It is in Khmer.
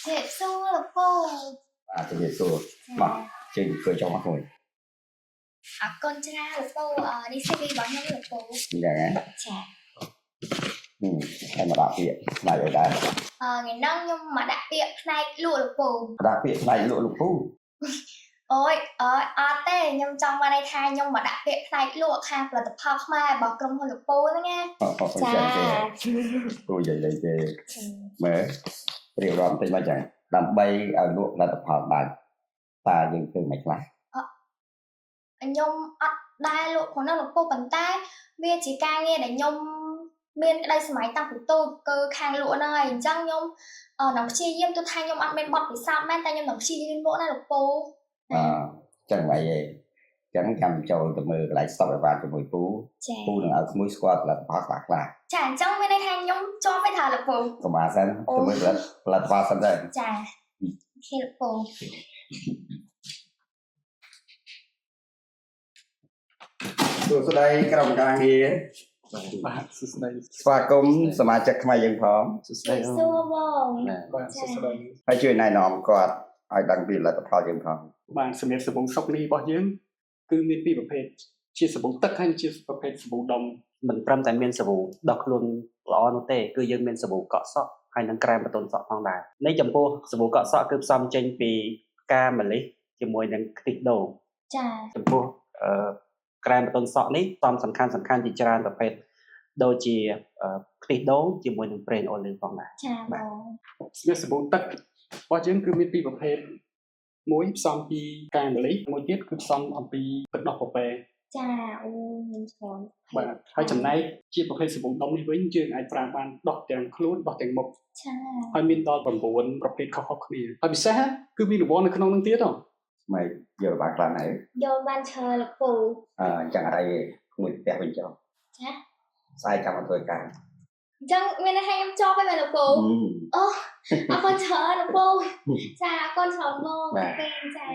ជម្រាបសួរលោកពូ បាទជំរាបសួរមកជើងអង្គុយចុះមកមួយ អរគុណច្រើនលោកពូនេះ CV របស់ខ្ញុំលោកពូ អញ្ចឹងហ៎ ចា ហឹមហើយមកដាក់ពាក្យផ្នែកអីដែរ ថ្ងៃហ្នឹងខ្ញុំមកដាក់ពាក្យផ្នែកលក់លោកពូ ដាក់ពាក្យផ្នែកលក់លោកពូ អូយអើយអត់ទេខ្ញុំចង់មកន័យថាខ្ញុំមកដាក់ពាក្យផ្នែកលក់ខាងផលិតផលខ្មែររបស់ក្រុមហ៊ុនលោកពូហ្នឹងណា អអអញ្ចឹងទេពូនិយាយលេងទេមើលរៀបរាប់បន្តិចមកចឹងដើម្បីឲ្យលក់ផលិតផលដាច់តើយើងធ្វើមិនខ្លះ ខ្ញុំអត់ដែរលក់ផងហ្នឹងលោកពូប៉ុន្តែវាជាការងារដែលខ្ញុំមានក្តីសម័យតាំងពីតូចគឺខាងលក់ហ្នឹងហើយអញ្ចឹងខ្ញុំនឹងព្យាយាមទោះថាខ្ញុំអត់មានបទពិសោធន៍មែនតែខ្ញុំនឹងព្យាយាមលក់ណាលោកពូ អញ្ចឹងមិនអីទេអញ្ចឹងចាំចូលទៅមើលកន្លែងស្តុកអីវ៉ាន់ជាមួយពូ ចា ពូនឹងឲ្យក្មួយស្គាល់ផលិតផលខ្លះខ្លះ ចាអញ្ចឹងមានន័យថាខ្ញុំជាប់ឯថាលោកពូ កុំអាសិនទៅមើលផលិតផលសិនទៅ ចា OK លោកពូ សួស្តីក្រុមការងារ បាទសួស្តី ស្វាគមន៍សមាជិកខ្មែរយើងផង សួស្តី សួរបង បាទសួស្តី ហើយជួយណែនាំគាត់ឲ្យដឹងពីផលិតផលយើងផង បាទសម្រាប់សាប៊ូសុកនេះរបស់យើងគឺមានពីរប្រភេទជាសាប៊ូទឹកហើយនិងជាប្រភេទសាប៊ូដុំ មិនត្រឹមតែមានសាប៊ូដោះខ្លួនល្អនោះទេគឺយើងមានសាប៊ូកក់សក់ហើយនិងក្រែមបន្ទន់សក់ផងដែរនៃចំពោះសាប៊ូកក់សក់គឺផ្សំចេញពីផ្កាម្លិះជាមួយនឹងខ្ទិះដូង ចា ចំពោះអឺក្រែមបន្ទន់សក់នេះផ្សំសំខាន់សំខាន់ជាច្រើនប្រភេទដូចជាខ្ទិះដូងជាមួយនឹងប្រេងអូលីវផងដែរ ចាបង សម្រាប់សាប៊ូទឹករបស់យើងគឺមានពីរប្រភេទមួយផ្សំពីផ្កាម្លិះមួយទៀតគឺផ្សំអំពីទឹកដោះពពែ ចាអូខ្ញុំស្គាល់ បាទហើយចំណែកជាប្រភេទសាប៊ូដុំនេះវិញយើងអាចប្រើបានដោះទាំងខ្លួនដោះទាំងមុខ ចា ហើយមានដល់9ប្រភេទខុសៗគ្នាហើយពិសេសគឺមានរង្វាន់នៅក្នុងនឹងទៀតហ៎ មិនយល់បានខ្លះហើយ យល់បានច្រើនលោកពូ អញ្ចឹងអត់អីទេក្មួយផ្ទះវិញចុះ ចា ស្អែកចាំមកធ្វើការ អញ្ចឹងមានន័យថាខ្ញុំជាប់ហើយមែនលោកពូ ហឹម អូអរគុណច្រើនលោកពូចាអរគុណច្រើនបង បាទ ពេញចា